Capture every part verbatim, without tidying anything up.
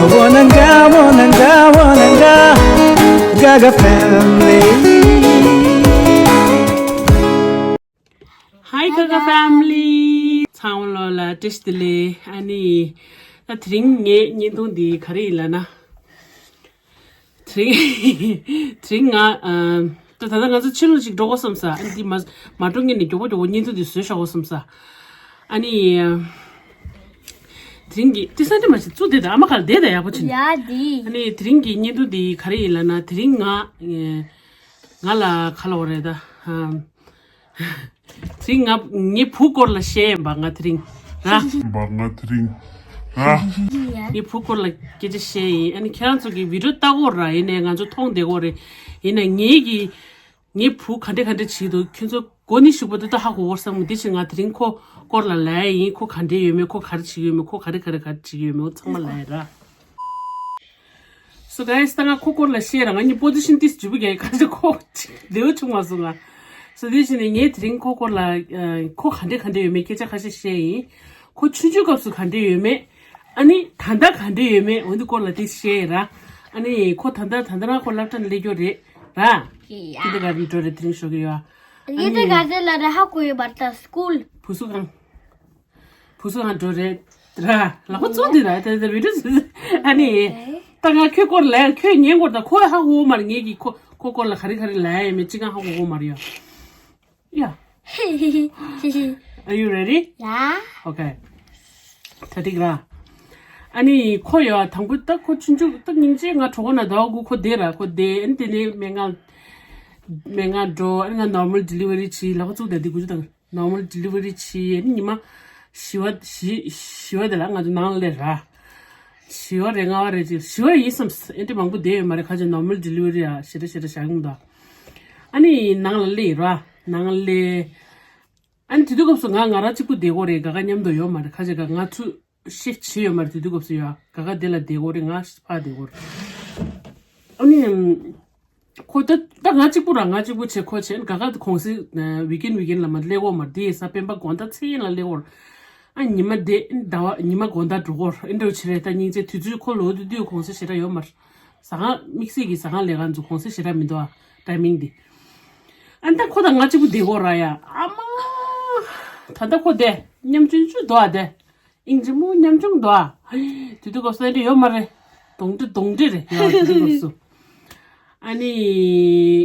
Wananga, wananga, wananga, Gaga family. Hi Gaga family. ཚང་མ་ལོ་ལ་བཀྲ་ཤིས་བདེ་ལེགས། ཨ་ནི་ད་དེ་རིང་ངའི་བརྙན་ཐུང་འདི་ག་རེ་ཡིན་ལབ་ན། དེ་རིང་དེ་རིང་ང་ཨ་ད་ད་ལྟ་ང་ཚོ་ཕྱི་ལོགས་ཅིག་འགྲོ་དགོས་བསམ་ས། ཨ་ནི་འདི་མ་མ་འགྲོ་སྔོན་ནས་མགྱོགས་པོ་མགྱོགས་པོ་བརྙན་ཐུང་འདི་བཟོས་བཞག་དགོས་བསམ་ས། ཨ་ནི་དེ་རིང་གི་ཏི་སན་ཏི་མ་ཞིག་བཙུགས་དེ་ད་ཨ་མ་ག་ལ་བསྡད་ད་ཡག་པོ་བྱིན། ཡ་དེ། ཨ་ནི་དེ་རིང་གི་བརྙན་ཐུང་འདི་ག་རེ་ཡིན་ལབ་ན། དེ་རིང་ང་ང་ལ་ག་ལབ་དགོས་རེད་ད། ཨ། དེ་ང་ངའི་བུ་སྐོར་ལ་བཤད་ཡིན་པ་ང་དེ་རིང་། ར། པ་ང་དེ་རིང་། ར། ངའི་བུ་སྐོར་ལ་སྐད་ཆ་བཤད་ཡིན། ཨ་ནི་ཁྱེད་རང་ཚོ་གི་བི་ཌི་ཡོ་ལྟ་གོ་ར། ཡིན་ནའི་ང་ཚོ་མཐོང་བསྡད་གོ་རེད། ཡིན་ནའི་ངའི་གི་ངའི་བུ་ག་འདྲ་ག་འདྲ་བྱེད་འདུག་ཁྱོད་ཚོ་གོ་ནི་ཞུགས་པ་དེ་ད་ཧ་གོ་གོ་བསམ་གི། དེ་བཞིན་ང་དེ་རིང་ཁོ་སྐོར་ལ་ལབ་ཡིན། ཁོ་ག་འདྲ་ཡོད་མེད། ཁོ་ག་རེ་བྱེད་ཡོད་མེད། ཁོ་ག་རེ་ག་རེ་ག་རེ་བྱེད་ཡོད་མེད། ཚང་མ་ལབ་ཡིན་ར། So guys, ད་ང་ཁོ་སྐོར་ལ་བཤད་ར། ང་གཉིས་པོ་ཛི་ཤན་ཏིས་ཇུ་བུ་རྒྱག་ག་ཞིག་ཁོ་བདེ་བོ་བྱུང་མ་སོང་ང་། So དེ་བཞིན་ནས་ངས་དེ་རིང་ཁོ་སྐོར་ལ་ཨ་ཁོ་ག་འདྲ་ག་འདྲ་ཡོད་མེད་སྐད་ཆ་ཁ་ཤས་བཤད་ཡིན། ཁོ་ཆུང་ཆུང་སྐབས་སུ་ག་འདྲ་ཡོད་མེད། ཨ་ནི་ད་ལྟ་ག་འདྲ་ཡོད་མེད། འོ་འདི་སྐོར་ལ་དེ་བཤད་ར། ཨ་ནི་ཁོ་ད་ལྟ་ད་ལྟ་རང་ཁོ་སློབ་གྲྭ་ནས་སླེབས་རྒྱུ་རེད་ར། ཡ། ཀིན་ཌར་གྷར་ཌན་འགྲོ་རེད། དེ་རིང་ཞོགས་ཀྱི་ཡོད། ཀིན་ཌར་གྷར་ཌན་ལ་ར་ཧ་གོ་ཡོད་པར་ད་སྐུལ། བུ་གསོ་ཁང་། བུ་གསོ་ཁང་འགྲོ་རེད་ར། ལག་པ་བཙུགས་འདི་ར་ད་ད་བི་ཌི་ཡོ་ཨ་ནི། ད་ང་ཁྱོད་སྐོར་ལ་ཁྱོད་ཉན་སྐོར་ད་ཁོ་ཧ་གོ་མ་རེད། ངེད་ཀྱི་ཁོ་ཁོ་སྐོར་ལ་ག་རེ་ག་རེ་ལབ་ཡ་མེད་ཅི་གང་ཧ་གོ་གོ་མ་རེད་ཡ། Yeah. Are you ready? Yeah. Okay. ད་འགྲིག་ར། ཨ་ནི་ཁོ་ཡ་དང་པོ་ད་ཁོ་ཆུང་ཆུང་ད་སྙིང་རྗེ། ང་གྲོད་ཁོག་ན་ཟླ་བ་དགུ། ཁོ་བསྡད་ར། ཁོ་བསྡད། ཨ་ནི་དེ་ནས་སྨན་ཁང་སྨན་ཁང་འགྲོ། ཨ་ནི་ང་normal delivery བྱས། ལག་པ་བཙུགས་ད་འདི་དགུ་ཅུ་དང་། Normal delivery བྱས། ཨ་ནི་ཉི་མ་བཞི་པ་བཞི་བཞི་པ་དེ་ལ་ང་ཚོ་ནང་ལ་སླེབས་ར། བཞི་པ་རེད་ལྔ་པ་རེད་ཅིག་བཞི་པ་ཡིན་བསམ། ཨེ་འདྲ་མང་པོ་བསྡད་ཡོད་མ་རེད། ཁ་ཅིག་normal delivery ཡ་ཞེ་དྲག་ཞེ་དྲག་བཞག་ཡོང་ད། ཨ་ནི་ནང་ལ་སླེབས་ར། ནང་ལ་སླེབས། ཨ་ནི་དེ་དུས་སྐབས་སུ་ང་ང་རང་གཅིག་པུ་བསྡད་ཀྱི་ཡོད་རེད། ག་ག་མཉམ་དུ་ཡོད་མ་རེད། ཁ་ཅིག་ག་ང་ཚོ་ཤིཕ་བྱེད་ཡོད་མ་རེད། དེ་དུས་སྐབས་སུ་ཡ་ག་ག་དེ་ལ་བསྡད་ཀྱི་ཡོད་རེད། ང་ཕར་བསྡད་ཀྱི་ཡོད་རེད། ཨ་ནི། ཁོ་ད་ད་ང་གཅིག་པུ་ར། ང་གཅིག་པུ་བྱས་ཁོ་བྱས། ག་ག་གུང་སེང་ཝིག་ཨེན་ཌི་ཝིག་ཨེན་ཌི་ལ་མ་སླེབས་ཀྱི་ཡོད་མ་རེད། དེ་ཡིན་ཙང་སྤེན་པ་དགོང་དག་མཚན་ལ་སླེབས་ཀྱི་ཡོད་རེད། ཨ་ཉི་མ་བསྡད། ཟླ་བ་ཉི་མ་དགོང་དག་འགྲོ་གི་ཡོད་རེད། ཨེ་འདྲ་བྱས་རེད། ད་སྙིང་རྗེ། དུས་ཚོད་ཁོ་ལོག་དུས་དུས་གུང་སེང་ཞེ་དྲག་ཡོད་མ་རེད། ཟ་ཁང་དམིགས་བསལ་གྱི་ཟ་ཁང་ལས་ཀ་ཚོ་གུང་སེང་ཞེ་དྲག་མི་འདུག་ཨ། ཊའི་མིང་འདི། ཨ་ད་ཁོ་དང་ང་གཅིག་པུ་བསྡད་ཀྱི་ཡོད་ར་ཡ། ཨ་མ། ད་ལྟ་ཁོ་བསྡད། ཉམ་ཆུང་ཆུང་འདུག་ཨ་བསྡད། ཨིན་ཇི་མོ་ཉམ་ཆུང་འདུག་ཨ། དེ་དུས་སྐབས་སུ་ཨེ་འདྲ་ཡོད་མ་རེད། གདོན་འདྲེ་གདོན་འདྲེ་རེད་ཡ། དེ་དུས་སྐབས་སུ། ཨ་ནི།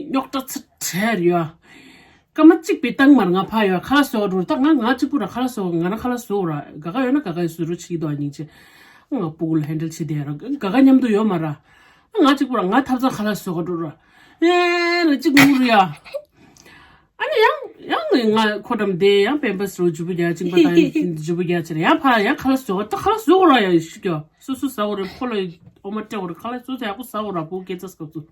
རྙོག་དྲ་ཚ་དྲགས་རེད་ཡ། སྐར་མ་གཅིག་པའི་སྟེང་མར་ང་ཕར་ཡོད། ཁ་ལག་བཟོ་ག་འགྲོ། ད་ང་ང་གཅིག་པུ་ར་ཁ་ལག་བཟོ། ང་རང་ཁ་ལག་བཟོ་ར། ག་ག་ཡོད་ན་ག་ག་ཡི་བཟོ་རོགས་བྱེད་ཀྱི་འདུག་ཨ། སྙིང་རྗེ། ང་སྤུ་གུ་ལ་ཧན་ཌལ་བྱེད་བསྡད་ར། ག་ག་མཉམ་དུ་ཡོད་མ་ར། ང་གཅིག་པུ་ར་ང་ཐབ་ཚང་ཁ་ལག་བཟོ་ག་འགྲོ་ར། ཨེ་ལ་གཅིག་ངུ་རེད་ཡ། ཨ་ནི་ཡང་ཡང་ང་ཁོ་འགྲམ་བསྡད། ཡང་པེམ་པར་སི་རོ་བརྗེ་པོ་རྒྱག། གཅིན་པ་བཏང་། བརྗེ་པོ་རྒྱག་བྱས་ནས་ཡང་ཕར་ཡང་ཁ་ལག་བཟོ་ག་ད་ཁ་ལག་བཟོ་གི་ཡོད་ར་ཡ། ཤི་རྒྱུ། སོ་སོ་ཟ་གི་ཡོད་རེད། ཕོ་ལ་འོ་མ་སྤྲད་གི་ཡོད་རེད། ཁ་ལག་བཟོ་ཚར་ཡག་པོ་ཟ་གི་ཡོད་ར། ཕྲུ་གུ་སྐྱེས་ཚར་སྐབས་སུ་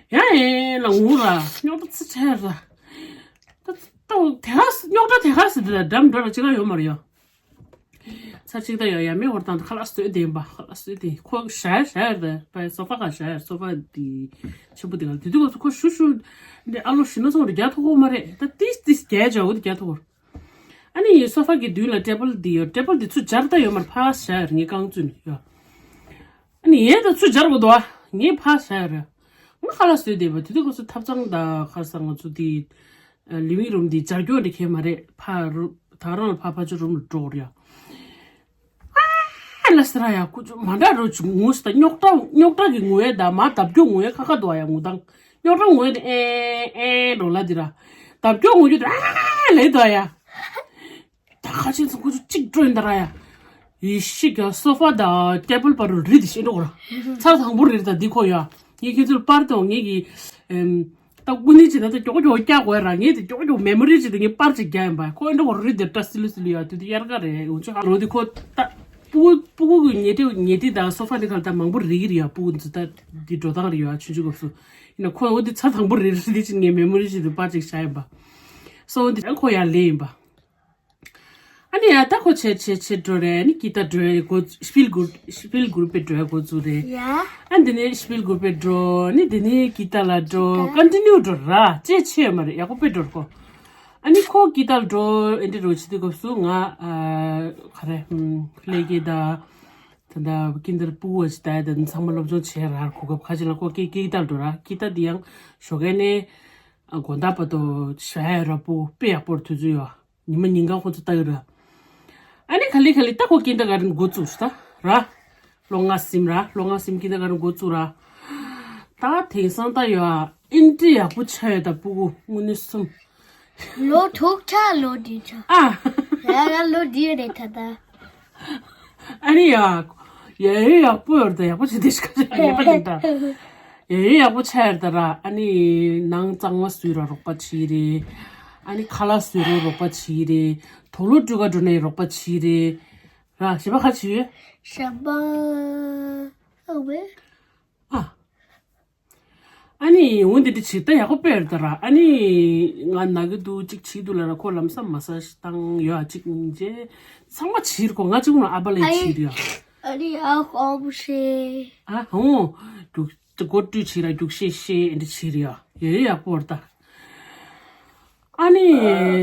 ཡང་ཨེ་ལ་ངུ་ར། རྙོག་དྲ་ཚ་དྲགས་ར། ད་ད་དེ་ག་རྙོག་དྲ་དེ་ག་ཟེར་དུས་ད་འགྲམ་འགྲོ་ར་ཅི་ག་ཡོད་མ་རེད་ཡ། ཚར་གཅིག་ད་ཡ་ཡ་མེད་བར་དང་ཁ་ལག་བཟོས་བསྡད་ཡིན་པ། ཁ་ལག་བཟོས་ཏེ་ཁོ་ཞར་ཞར་ད་པའི་སོ་ཕ་ག་ཞར། སོ་ཕ་དེ་ཆེན་པོ་དེ་ག་དེ་དུས་སྐབས་སུ་ཁོ་ཤུ་ཤུ་འདི་ཨ་ལོ་ཞི་ན་སོང་རེ་རྒྱག་ཐུབ་ཀྱི་མ་རེད། ད་ཏིས་ཏིས་རྒྱག་འཇོག་འོ་དེ་རྒྱག་ཐུབ་ཀྱི། ཨ་ནི་སོ་ཕ་གི་མདུན་ལ་ཊེ་བལ་འདི་ཡོད། ཊེ་བལ་འདི་ཚུར་སྦྱར་ད་ཡོད་མ་རེད། ཕར་ཞར་ངའི་རྐང་བཙུགས་ནས་ཡོད། ཨ་ནི་ངས་ད་ཚུར་སྦྱར་དགོས་འདུག་ཨ། ངས་ཕར་ཞར་རེད། ང་ཁ་ལག་བཟོས་བསྡད་པ། དེ་དུས་སྐབས་སུ་ཐབ་ཚང་དང་ཁ་སང་ང་ཚོ་དེ་ལི་ཝིང་རུམ་དེ་སྦྱར་རྒྱུ་འདྲ་གང་ཡང་མ་རེད། ཕར་རུ་ད་རང་ལ་ཕར་ཕར་ཕྱོགས་རུམ་ལ་འགྲོ་དགོས་རེད་ཡ། ཨ་ལ་ཟེར་ཡ། ཁོ་ཚོ་མ་འདྲ་རོ་ཅིག་ངུ་ཟེར། ད་རྙོག་དྲ་རྙོག་དྲ་གི་ངུ་ཡས་དང་མར་ལྡབ་སྐྱོར་ངུ་ཡས་ཁ་ཁ་འདུག་ཡ། ངུ་སྟངས་རྙོག་དྲ་ངུ་ཡས་དེ་ཨེ་ཨེ་འགྲོ་ལ་དེ་ར། ལྡབ་སྐྱོར་ངུ་རྒྱུ་དེ་ཨ་ལས་འདུག་ཡ། ད་ཁ་ཆེ་ཚོ་ཁོ་ཚོ་གཅིག་སྤྲོད་འདི་ར་ཡ། ཡེ་ཤི་ག་སོ་ཕ་དང་ཊེ་བལ་བར་རི་དེ་ཤེས་འགྲོ་གོ་ར། ཚར་དང་པོ་རེད་ད་འདི་ཁོ་ཡ། ངས་ཁྱེད་ཚོར་པར་དང་ངེད་ཀྱི་ཨེམ། ད་དངོས་གནས་བྱས་ན་ད་མགྱོགས་མགྱོགས་བཀྱག་དགོས་ར། ངས་དེ་མགྱོགས་མགྱོགས་མེ་མོ་རི་ཅིག་དེ་ངས་པར་ཅིག་རྒྱག་ཡིན་པ། ཁོ་ཨེ་འདྲ་བོ་རི་དེ་སྐྲ་སིལ་སིལ་ཡོད། དེ་དུས་དབྱར་ཁ་རེད། འུ་ཆོ་ཧ་ལོ་དེ་ཁོ་ད་སྤུ་གུ་སྤུ་གུ་གི་ཉལ་ཁྲི་ཉལ་ཁྲི་དང་སོ་ཕ་དེ་ག་ལ་ད་མང་པོ་རེག་གི་རེད་ཡ། སྤུ་གུ་ཚོ་ད་དེ་འགྲོ་སྟངས་རེད་ཡ། ཆུང་ཆུང་སྐབས་སུ་ཡིན་ན་ཁོ་འོ་དེ་ཚར་དང་པོ་རེད་རེད། དེ་ཕྱིན་ངས་མེ་མོ་རི་ཅིག་དེ་པར་ཅིག་བཞག་ཡིན་པ། སོ་འོ་དེ་ཁོ་ཡར་ལེན་ཡིན་པ། ཨ་ནི་ཡ་ད་ཁོ་བྱས་བྱས་བྱས་འགྲོ་རེད། ཨ་ནི་ཀི་ཏ་འགྲོ་ཡ་འགོ་སྤིལ་གུར་སྤིལ་གུར་པེ་འགྲོ་ཡ་འགོ་བཙུགས་རེད་ཡ། ཨ་འདི་ནས་སྤིལ་གུར་པེ་འགྲོ། ཨ་ནི་འདི་ནས་ཀི་ཏ་ལ་འགྲོ། ཀོན་ཊི་ནིའུ་འགྲོ་ར། ཅེས་ཆེ་ཡོད་མ་རེད་ཡ། ཁོ་པེ་འགྲོ་ར་ཁོ། ཨ་ནི་ཁོ་ཀི་ཏ་ལ་འགྲོ། ཨེ་འདྲ་རོ་བྱེད་དུས་སྐབས་སུ་ང་ཨ་ག་རེ་ཧུམ་ལྷན་རྒྱས་དང་། ད་ལྟ་ཀིན་ཌར་སྤུ་གུ་བ་ཅིག་ལྟ་ཡ་ད་ཚང་མ་སློབ་སྦྱོང་བྱས་ར། གོ་སྐབས་ཁ་ཅིག་ལ་ཁོ་ཀི་ཀི་ཏཱར་འགྲོ་ར། ཀི་ཏཱར་འདི་ཡང་ཞོགས་ཀས་ནས་དགོང་དག་བར་དུ་བྱ་ཡ་ར། སྤུ་གུ་དཔེ་ཡག་པོ་ར་དུས་ཚོད་ཡོད། ཉི་མ་ཉིན་གང་ཁོ་ཚོ་ལྟ་གི་ར། ཨ་ནི་ག་ལེ་ག་ལེ་ད་ཁོ་ཀིན་ཌར་ག་རན་འགོ་བཙུགས་ད་ར། ལོ་ལྔ་ཟིན་ར། ལོ་ལྔ་ཟིན་ཀིན་ཌར་ག་རན་འགོ་བཙུགས་ར། ད་དེང་སང་ད་ཡོད་ཨིན་ཊི་ཡག་པོ་ཆགས་ཡོད་ད། སྤུ་གུ་དངོས་གནས་སུམ། ལོ་དྲུག་ཆགས། ལོ་བདུན་ཆགས། ཨ། ཡ་ཡ་ལོ་བདུན་རེད་ད་ད། ཨ་ནི་ཡ། ཡ་ཡ་ཡག་པོ་ཡོད་རེད་ད། ཡག་པོ་བྱེད་དེ་ཤི་ཁ་ཤ་ཡིན་པ་ཡིན་ད། ཡ་ཡ་ཡག་པོ་ཆགས་ཡོད་རེད་ད་ར། ཨ་ནི་ནང་གཙང་མ་བཟོས་ར་རོགས་པ་བྱེད་རེད། ཨ་ནི་ཁ་ལག་བཟོས་ར་རོགས་པ་བྱེད་རེད། དུག་ལོག་བཀྲུ་ག་འགྲོ་ནའི་རོགས་པ་བྱེད་རེད། ར་གཞན་པ་ག་ཅི་ཡོད། གཞན་པ་ཨ་ཝེ། ཨ། ཨ་ནི་འོ་འདི་འདྲ་བྱེད་ད་ཡག་པོ་དཔེ་རེད་ད་ར། ཨ་ནི་ང་ན་གི་འདུག་ཅིག་བྱེད་འདུག་ལབ་ན་ཁོ་ལམ་སང་མ་སཱ་ཇི་བཏང་ཡོད། ཨ་ཅིག་ཅེ་ཚང་མ་བྱེད་རེད་ཁོ། ང་གཅིག་པུ་ན་ཨ་པ་ལ་ཡི་བྱེད་རེད་ཡ། ཨ་ནི་ཨ་ཁོ་ཨ་བུ་ཤེ། ཨ་ཧོ། རྒྱུགས་སྒོ་བཀྲུས་བྱེད་ར། རྒྱུགས་ཤེས་ཤེས་འདི་བྱེད་རེད་ཡ། ཡོད་ཡག་པོ་རེད་ད། ཨ་ནི་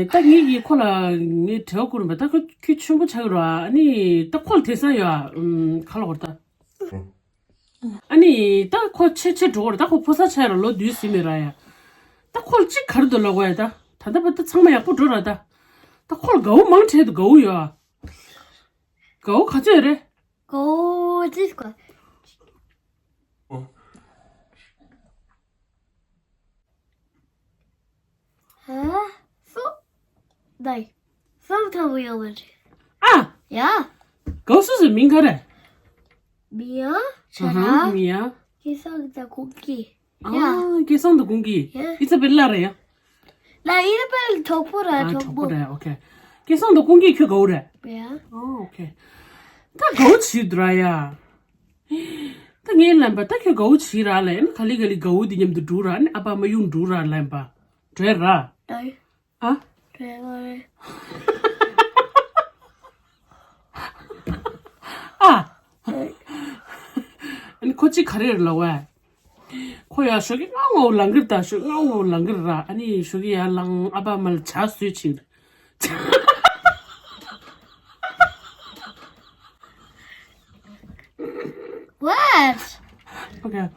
ད་ངེད་ཀྱིས་ཁོ་ལ་ངས་དྲི་བ་བསྐུར་བ། ད་ཁོ་ཁྱོད་ཆེན་པོ་ཆགས་ཀྱི་རེད་བ། ཨ་ནི་ད་ཁོ་ལ་དེང་སང་ཡོད་ཨ་ཁ་ལོ་བར་ད། ཨ་ནི་ད་ཁོ་ཆེ་ཆེ་འགྲོ་བར་ད་ཁོ་ཕོ་གསར་ཆགས་ར་ལོ་བདུན་ཟིན་མེད་ར་ཡ། ད་ཁོ་ལ་གཅིག་ག་རེ་འདུག་ལབ་དགོས་ཡ་ད། ད་ལྟ་བར་ད་ཚང་མ་ཡག་པོ་འགྲོ་ར་ད། ད་ཁོ་ལ་དགའ་བོ་མང་ཆེ་འདུག་དགའ་བོ་ཡོད་ཨ། དགའ་བོ་ག་ཚོད་རེད། དགའ་བོ་ཅི་ཟེར་གོ། ཨ། སོ། དེ། སོ་ཐོག་ཡོད་པ་རེད། ཨ། ཡ། གོ་སོ་སོའི་མིང་ག་རེ། མི་ཡ། ཆ་ར། ཨ་ཧ། མི་ཡ། སྐལ་བཟང་དང་ཀུན་དགའ། ཨ། ཡ། སྐལ་བཟང་དང་ཀུན་དགའ། ཡ། ཨི་ཙ་པེ་ལ་རེད་ཡ། ལ་ཨི་ཙ་པེ་ལ་གྲོགས་པོ་ར། ཨ། གྲོགས་པོ། གྲོགས་པོ་རེད། ཨོ་ཁེ། སྐལ་བཟང་དང་ཀུན་དགའ་ཁྱོད་དགའ་བོ་རེད། ཡ། ཨོ་ཨོ་ཁེ། ད་དགའ་བོ་བྱེད་འདུག་ར་ཡ། ད་ངས་ལབ་པ་ད་ཁྱོད་དགའ་བོ་བྱེད་ར་ལབ་ན། ག་ལེ་ག་ལེ་དགའ་བོ་འདི་མཉམ་དུ་འགྲོ་ར། ཨ་ནི་ཨ་ཕ་མ་གཡུག་འགྲོ་ར་ལབ་པ་འདྲ་ར། ཨ། ཨ། ཨ། ཨ་ནི་ཁོ་གཅིག་ག་རེ་རེད་ལབ་པ། ཁོ་ཡ་ཞོགས་ཀས་སྔ་བོ་ལངས་ཀྱི་རེད་ད། ཞོགས་སྔ་བོ་ལངས་ཀྱི་རེད་ར། ཨ་ནི་ཞོགས་ཀས་ཡར་ལངས་ཨ་ཕ་མ་ལ་ཇ་བཟོས་བྱིན། What? Okay.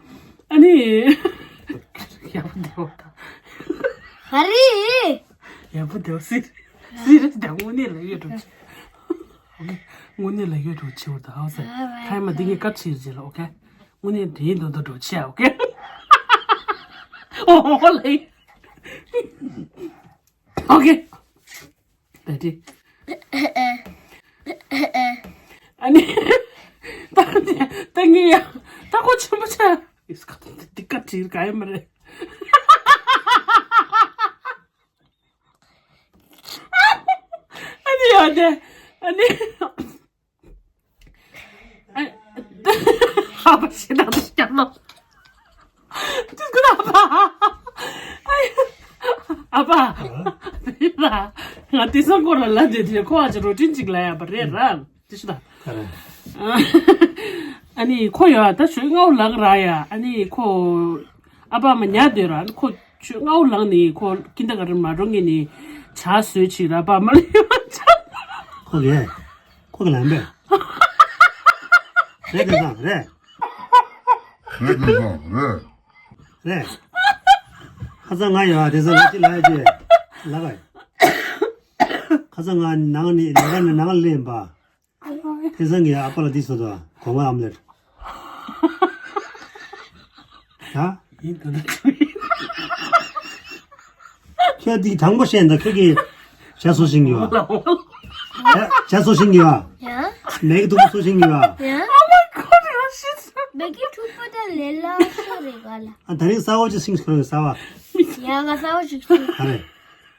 ཨ་ནི། ཡག་པོ་བསྡད་པ་དང་། ག་རེ། ཡག་པོ་བསྡད་པ། སི་སི་རི་ཡས་བསྡད། དངོས་གནས་ལ་ཡོད་འགྲོ་ཆེ། ཨོ་ཁེ། དངོས་གནས་ལ་ཡོད་འགྲོ་ཆེ་བ་དང་། ཨོ་ཟེར། ཨ་ཁ་ཡ་མ་འདི་ངས་བཀའ་ཕྱིར་བྱེད་ལ། ཨོ་ཁེ། དངོས་གནས་དེའི་འདོད་འདོད་འགྲོ་ཆེ། ཨོ་ཁེ། ཨོ་ལེ། ཨོ་ཁེ། ད་དེ། ཨ་ནི། ད་ད་ངས་ཡ། ད་ཁོ་ཆེན་པོ་ཆགས། ཨིས་ཁ་ཏོ་འདི་ཀ་བྲིས་ག་ཡ་མ་རེད། ཨ་ནི་ཡ་དེ། ཨ་ནི། ཨ། ཨ་ཕ་ཞེ་དྲག་ཏུ་སྐྱབས་ལོ། ཅི་ཟེར་ཨ་ཕ། ཨ་ཕ། ང་དེང་སང་ཁོ་ལ་ལབ་བསྡད་དེ། ཁོ་ཨ་ཅེ་རོ་ཊིན་ཅིག་ལབ་ཡ་པ་རེད་ར། ཅི་ཞུ་ད། ཨ་ནི་ཁོ་ཡ་ད་ཞོགས་སྔ་བོ་ལངས་ར་ཡ། ཨ་ནི་ཁོ་ཨ་ཕ་མ་ཉལ་སྡོད་ར། ཨ་ནི་ཁོ་ཞོགས་སྔ་བོ་ལངས་ནི་ཁོ་ཀིན་ཌར་ག་རན་མ་འགྲོ་སྔོན་ནི་ཇ་བཟོས་བྱིན་ར། ཨ་ཕ་མ་ལ་ཡོང་ཇ། ཁོ་གི་ཁོ་གི་ལམ་པས། རེད་དེང་སང་རེད། རེད་དེང་སང་རེད། རེད། ཁ་སང་ང་ཡོད་དེང་སང་ང་ཅི་ལ་ཡ་ཅི་ལ་ག་ཁ་སང་ང་ནང་ནི་ལས་ཀ་ནི་ནང་ལ་ལེན་པ། དེང་སང་ངའི་ཨ་ཕ་ལ་འདི་བཟོ་དང་གོང་མ་ཨམ་ལེ། ཡ། ཡིན་ད་ན། ཁྱོད་འདི་དང་པོ་བཤད་ན་ཁྱོད་ཀྱིས་ཇ་བཟོ་ཤེས་ཀྱི་ཡོད། ཇ་ཇ་བཟོ་ཤེས་ཀྱི་ཡོད། ཡ། མེ་གི་ཐུག་པ་བཟོ་ཤེས་ཀྱི་ཡོད། ཡ། མེ་གི་ཐུག་པ་ད་ལས་སླ་ཤོས་རེད་ག་ལ། ཨ། ད་རིང་གསར་པ་ཅིག་སྲིང་ཁོ་རང་གི་གསར་པ། ཡ། ང་གསར་པ་ཞིག་སྲིང་། ཨ་རེད།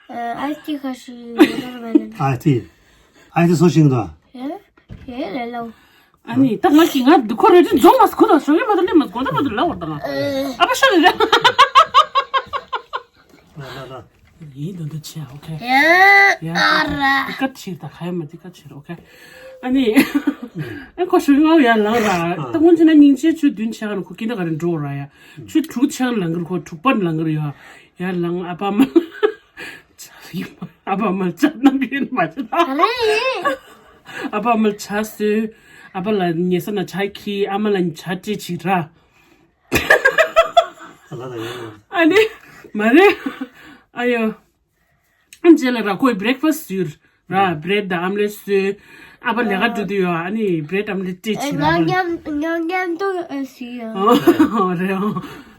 ཨ། ཨའི་སི་ཊི་ཁ་ཤས་ཡོད་རེད་མེད་ན། ཨའི་སི་ཊི། ཨའི་སི་ཊི་བཟོ་ཤེས་ཀྱི་འདུག་ཡ། ཡ་ལས་སླ་བོ། ཨ་ནི་ད་ང་གི་ང་འདི་ཁོ་རེ་རེ་རྫོང་མ་ཁོ་དང་ཞོགས་ཀས་མ་དང་ལེ་མ་དགོང་དག་མ་དང་ལ་བར་དང་། ཨ་ཕ་ཤོད་རེ་རེ། ལ་ལ་ལ། ཡིན་འདི་འདི་བྱས། ཨོ་ཁེ། ཡ་ཡ། ཨ་ར། འདི་ཀ་ཕྱིར་ད་ཁ་ཡ་མ་འདི་ཀ་ཕྱིར། ཨོ་ཁེ། ཨ་ནི། ཨ་ཁོ་ཞོགས་ཀས་ཡར་ལངས་ར། ད་སྔོན་ཆད་ན་སྙིང་རྗེ། ཆུ་བདུན་ཆགས་ན་ཁོ་ཀིན་ཌར་ག་རན་འགྲོ་ར་ཡ། ཆུ་དྲུག་ཆགས་ན་ལངས་གི་ར། ཁོ་དྲུག་པ་ན་ལངས་གི་ར་ཡ། ཡར་ལངས་ཨ་ཕ་མ། ཨ་ཕ་མ་ལ་ཇ་ནམ་ཡོད་མ་ཇ། ཨ་ཕ་མ་ལ་ཇ་བཟོས། ཨ་ཕ་ལ་ཉལ་ས་ན་ཇ་འཁྱེར། ཨ་མ་ལ་ཇ་སྤྲད་བྱེད་ར། ཨ་ལ་ད་ཡོང་། ཨ་ནི་མ་རེད། ཨ་ཡོ། ཨ་རྗེས་ལ་ར་ཁོས་བྷི་རེག་ཕ་སི་བཟོས། ར་བྷི་རེད་དང་ཨམ་ལེ་སི་བཟོས། ཨ་ཕ་ལས་ཀ་འགྲོ་དུས་ཡོད། ཨ་ནི་བྷི་རེད་ཨམ་ལེ་སི་སྤྲད་བྱེད་ར། ང་མཉམ་ང་མཉམ་དུ་ཨ་བཟོས་ཡོད། ཨོ་རེད། ཨོ་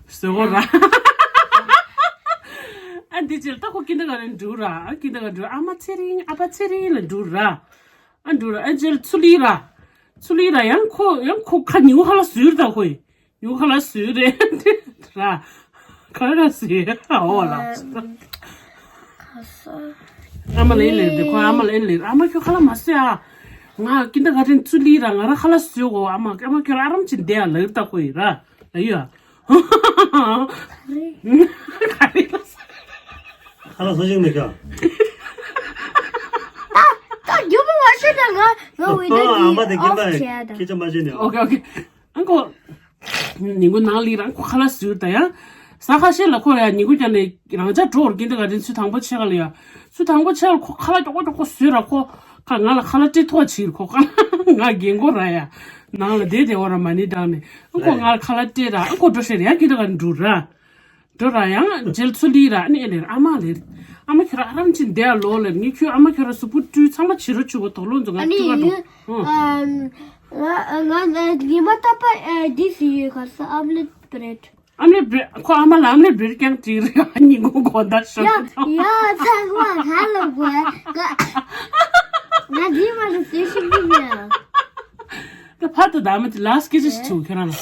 བཟོས་གོ་ར། ཨ་འདི་རྗེས་ལ་ད་ཁོ་ཀིན་ཌར་ག་རན་འགྲོ་ར། ཨ་ཀིན་ཌར་ག་རན་འགྲོ། ཨ་མ་ཚེ་རིང་ཨ་ཕ་ཚེ་རིང་ལ་འགྲོ་ར། ཨ་འགྲོ་ར། ཨ་རྗེས་ལ་ཚུ་ལི་ར། ཚུ་ལི་ར་ཡང་ཁོ་ཡང་ཁོ་ཁ་ཉིའུ་ཁ་ལ་བཟོས་ར། ད་ཁོས་ཉིའུ་ཁ་ལ་བཟོས་རེད་ར། ཁ་ལ་བཟོས་ཨོ་ལ། ཁ་ས། ཨ་མ་ལ་ཨེ་ལེར་དེ་ཁོ་ཨ་མ་ལ་ཨེ་ལེར། ཨ་མ་ཁྱོད་ཁ་ལ་མ་བཟོས་ཨ། ང་ཀིན་ཌར་ག་རན་ཚུ་ལི་ར། ང་ར་ཁ་ལ་བཟོས་གོ། ཨ་མ་ཨ་མ་ཁྱོད་ར་ཨ་རམ་ཅིན་དེ་ཨ་ལ་ཡོད། ད་ཁོས་ར་ལ་ཡོད་ཨ། ག་རེ་ལ། ཁ་ལ་སོ་ཞིག་མེད་ཀ། ད་རྒྱུ་མ་བ་ཤེས་ད་ང་ང་འོ་ད་ཨ་མ་དེ་ཀིན་ཌར་ཁྱེད་ཅག་མ་བྱེད་ནས། ཨོ་ཀེ་ཨོ་ཀེ། ཨང་ཁོ། ཉིན་གུང་ནང་ལི་རང་ཁོ་ཁ་ལ་བཟོས་ད་ཡ། ས་ཁ་ཤས་ལ་ཁོ་ཡ་ཉིན་གུང་ཀྱང་ནས་རང་ཅག་འགྲོ་བར་ཀིན་ཌར་ག་རན་ཚུ་དང་པོ་ཆེ་ག་ལ་ཡ། ཚུ་དང་པོ་ཆེ་ག་ལ་ཁོ་ཁ་ལ་ཀྱོག་ཀྱོག་ཁོ་བཟོས་ར། ཁོ་ཁ་ང་ལ་ཁ་ལ་སྤྲད་ཐོག་ཕྱིར་ཁོ་ཁ་ལ་ང་རྒན་གོ་ར་ཡ། ནང་ལ་བསྡད་བསྡད་འོ་ར་མ་ཎི་བགྲངས་ནས། ཨང་ཁོ་ང་ལ་ཁ་ལ་སྤྲད་ར། ཨང་ཁོ་འགྲོ་ཤེས་ར་ཡ་ཀིན་ཌར་ག་རན་འགྲོ་ར། འགྲོ་ར་ཡང་རྗེས་ཚུ་ལི་ར་ཨ་ནི་ཨེ་ལེར། ཨ་མ་ལེར། ཨ་མ་ཁྱོད་ར་ཨ་རམ་ཅིན་དེ་ཨ་ལོ་ལེར། ངས་ཁྱོད་ཨ་མ་ཁྱོད་ར་གཟུགས་པོ་བཀྲུས་ཚང་མ་བྱེད་རོགས་བྱེད་གོ། དོག་ལོ་ཚོ་ང་ཨ་ནི་བཀྲུས་ག་འགྲོ། ཡུ་ཨ་ང་ང་ཉི་མ་རྟག་པར་ཨ་འདི་བཟོས་ཡོད། ག་ས་ཨམ་ལེ་ཊི་བྷི་རེཌ། ཨམ་ལེ་ཊི་བྷི་རེཌ། ཁོ་ཨ་མ་ལ་ཨམ་ལེ་ཊི་བྷི་རེཌ་རྐྱང་བྲིས་རེད། ཉིན་གུང་དགོང་དག་ཤོག་ཡ་ཡ་ཚང་མ་ཧ་ལོ་གོ་ཡ། ང་ང་འདི་མ་ལ་བཟོས་ཤིག་གི་མེད། ད་ཕ་ད་ད་མ་དེ་ལ་སྐད་ཆ་ཞིག་བྱུང་ཁྱོད་རང་ལ།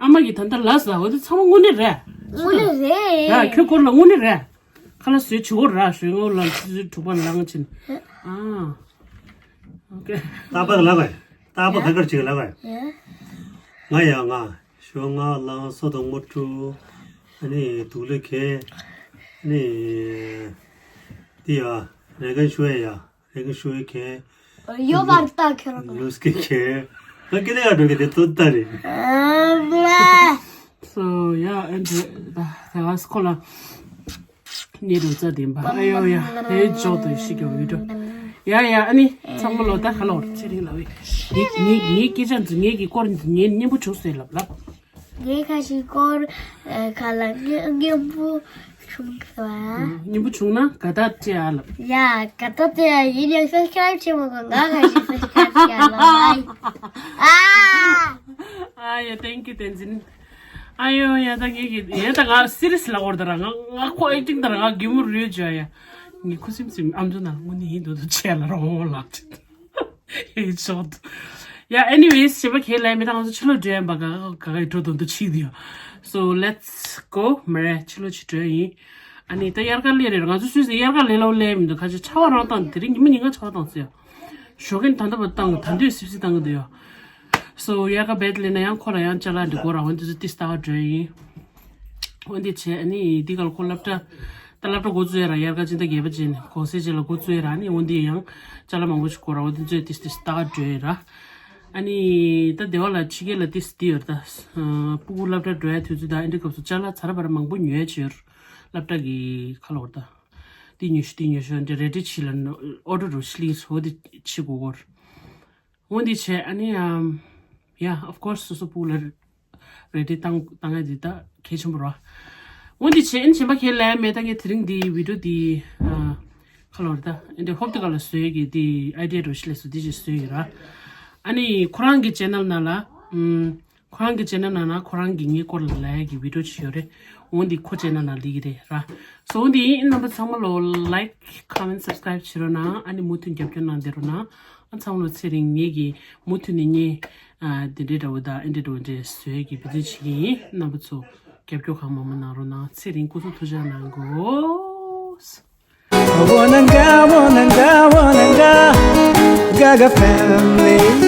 ཨ་མ་གིས་ད་ལྟ་ལབ་ཟ་འོ་དེ་ཚང་མ་དངོས་གནས་རེད། དངོས་གནས་རེད། ཡ་ཁྱོད་སྐོར་ལ་དངོས་གནས་རེད། ཁ་ལག་བཟོས་བྱེད་དགོས་ར། ཞོན་ངོ་ལ་ཆུ་ཚོད་དྲུག་པ་ལངས་ཕྱིན། ཨ། ཨོ་ཀེ། རྟག་པར་ལབ་པས། རྟག་པར་ཁ་ཁར་ཅིག་ལབ་པས། ང་ཡ་ང་ཞོན་ང་ལངས་སོ་དང་མོ་ཀྲུ། ཨ་ནི་དུག་ལེ་ཁེ། ཨ་ནི། འདི་ཡ། རེ་གན་ཤུ་ཡ་ཡ། རེ་གན་ཤུ་ཡ་ཁེ། ཡོ་བར་ཏ་ཁེ་རོ། ལུས་ཀེ་ཁེ། ང་ཀི་ནས་ཡར་འགྲོ་གི་དེ་ཏོ་ཏ་རེད། So yeah, and the last caller. ནི་རུ་ཙ་དེ་འབའ་ཨ་ཡོ་ཡ་དེ་འཇོག་ཏུ་ཤི་གི་འོས་འགྲོ། ཡ་ཡ་ཨ་ནི་ཚང་མ་ལོ་ད་ཁ་ལོར་ཚེ་རིང་ལ་བས། ངའི་ངའི་སྐད་ཆ་འདི་ངའི་གི་སྐོར་འདི་ངའི་སྙན་པོ་བྱུང་སོང་ལབ་ལབ། ངའི་ཁ་ཞིག་སྐོར་ཁ་ལ་སྙན་པོ་བྱུང་སོང་། སྙན་པོ་བྱུང་ན་དགའ་རྟགས་སྤྲད་ཨ་ལབ། ཡ་དགའ་རྟགས་སྤྲད་ཨ། ཡིན་ཡང་སབ་སི་ཀ་རབ་བྱེད་མ་དགོས། ང་ཁ་ཞིག་སབ་སི་ཀ་རབ་བྱེད་ཨ་ལབ། ཨ་ཡ་thank you བསྟན་འཛིན། ཨ་ཡོ་ཡ་ད་ངེད་ཀྱི་ཡ་ད་ང་སི་རི་ཡས་ལ་བོར་ད་ར་ང་ང་ཁོ་ཨེག་ཊིང་ད་ར་ང་གད་མོ་རུལ་བྱོས་ཡ། ངས་ཁུ་སིམ་སིམ་ཨམ་ཅོག་ནང་དངོས་གནས་ཡིན་འདུག་འདུག་བྱས་ལ་རོ་ལགས། ཨེ་ཤོག་ཏུ། ཡ་anyways བྱས་པ་ཁས་ལེན་མི་ད་ང་ཚོ་ཕྱི་ལོགས་འགྲོ་ཡིན་པ་ག་ག་ག་འགྲོ་དོན་དུ་ཕྱིན་དུ་ཡོད། So let's go མ་རེད་ཕྱི་ལོགས་ཕྱི་འགྲོ་ཡིན། ཨ་ནི་ད་དབྱར་ཁ་སླེབས་རེད། ང་ཚོ་སུད་སི་དབྱར་ཁ་སླེབས་ལ་སླེབས་མི་འདུག་ཁ་ཆེ་ཆར་པ་རང་བཏང་དེ་རིང་ཉི་མ་ཉིན་གང་ཆར་པ་བཏང་སོང་ཡ། ཞོགས་ཀས་ད་ལྟ་བར་བཏང་ད་འདོད་སིབ་སིབ་བཏང་གི་འདུག་ཡ། So དབྱར་ཁ་བེད་ལེན་ན་ཡང་ཁོ་ལ་ཡང་ཅ་ལག་འདི་དགོས་ར། འོན་ཏེ་ཚོ་ཏིས་ལྟ་བ་འགྲོ་ཡིན། འོན་ཏེ་བྱས་ཨ་ནི་འདི་ག་ལ་ཁོ་སློབ་གྲྭ་ད་སློབ་གྲྭ་འགོ་བཙུགས་ཡ་ར། དབྱར་ཁ་སྤྱི་ཟླ་བརྒྱད་པ་ཅན་གོང་ཚེས་ཅན་ལ་འགོ་བཙུགས་ཡ་ར། ཨ་ནི་འོན་ཏེ་ཡང་ཅ་ལག་མང་པོ་ཞིག་དགོས་ར། འོན་ཏེ་ཚོས་ཏིས་ཏིས་ལྟ་བ་འགྲོ་ཡིན་ར། ཨ་ནི་ད་སྡེ་བ་ལ་ཕྱི་རྒྱལ་ལ་ཏིས་འདི་ཡོད་ར། ད་སྤུ་གུ་སློབ་གྲྭ་འགྲོ་ཡ་དུས་ཚོད་ད་ཨ་འདྲི་སྐབས་སུ་ཅ་ལག་ཚ་ར་བ་ར་མང་པོ་ཉོ་ཡ་བྱོས་ར། སློབ་གྲྭ་གི་ཁ་ལོ་བར་ད། འདི་ཉོ་ཤོག་འདི་ཉོ་ཤོག་འདི་རེ་ཌི་བྱེད་ལ་ཨོ་ཌར་རུ་ཤི་ལིང་སོ་འདི་བྱེད་དགོས་གོ། འོ་འདི་བྱས་ཨ་ནི་ཨམ་yeah of course སོ་སོ་སྤུ་གུ་ལ་རེ་ཌི་བཏང་བཏང་ཡ་འདི་ད་གལ་ཆེན་པོ་རེད། འོ་འདི་བྱས་ཨ་ནི་གཞན་པ་ཁས་ལེན་མེད། ད་ངས་དེ་རིང་འདི་བི་ཌི་ཡོ་འདི་ཨ་ཁ་ལོ་རེ་ད་ཨ་འདི་ཧོབ་ཏེ་ག་ལ་བཟོས་ཀྱི་འདི་ཨའི་ཌི་ཡ་རུ་ཤི་ལེ་སོ་འདི་ཅིག་བཟོས་ཡོད་ར། ཨ་ནི་ཁོ་རང་གི་ཅེ་ནལ་ནང་ལ་ཨམ། ཁོ་རང་གི་ཅེ་ནལ་ནང་ན་ཁོ་རང་གི་ངའི་སྐོར་ལ་ལབ་ཡ་གི་བི་ཌི་ཡོ་ཅིག་ཡོད་རེད། འོ་འདི་ཁོ་ཅེ་ནལ་ནང་སླེབས་ཀྱི་རེད་ར། སོ་འོ་འདི་ཡིན་རྣམ་པ་ཚང་མ་ལོ་ལའིཀ་ཁོ་མེན་སབ་སི་ཀ་རབ་བྱེད་རོགས་གནང་། ཨ་ནི་མུ་མཐུད་རྒྱབ་སྐྱོར་གནང་བསྡད་རོགས་གནང་། ཨ་ཚང་མ་ལོ་ཚེ་རིང་ངེད་ཀྱི་མུ་མཐུད་ནས་ངས་ཨ་འདི་འདྲའི་འདྲ་བོ་དང་ཨེ་འདྲའི་འདྲ་བོ་འདྲ་བཟོ་ཡ་གི་བི་ཌི་ཡོ་བྱེད་ཀྱི་ཡིན། རྣམ་པ་ཚོ་རྒྱབ་སྐྱོར་གང་མང་མང་གནང་རོགས་གནང་། ཚེ་རིང་སྐུ་གཟུགས་ཐུགས་ཅག་གནང་གོ། Wananga, wananga, wananga, Gaga family.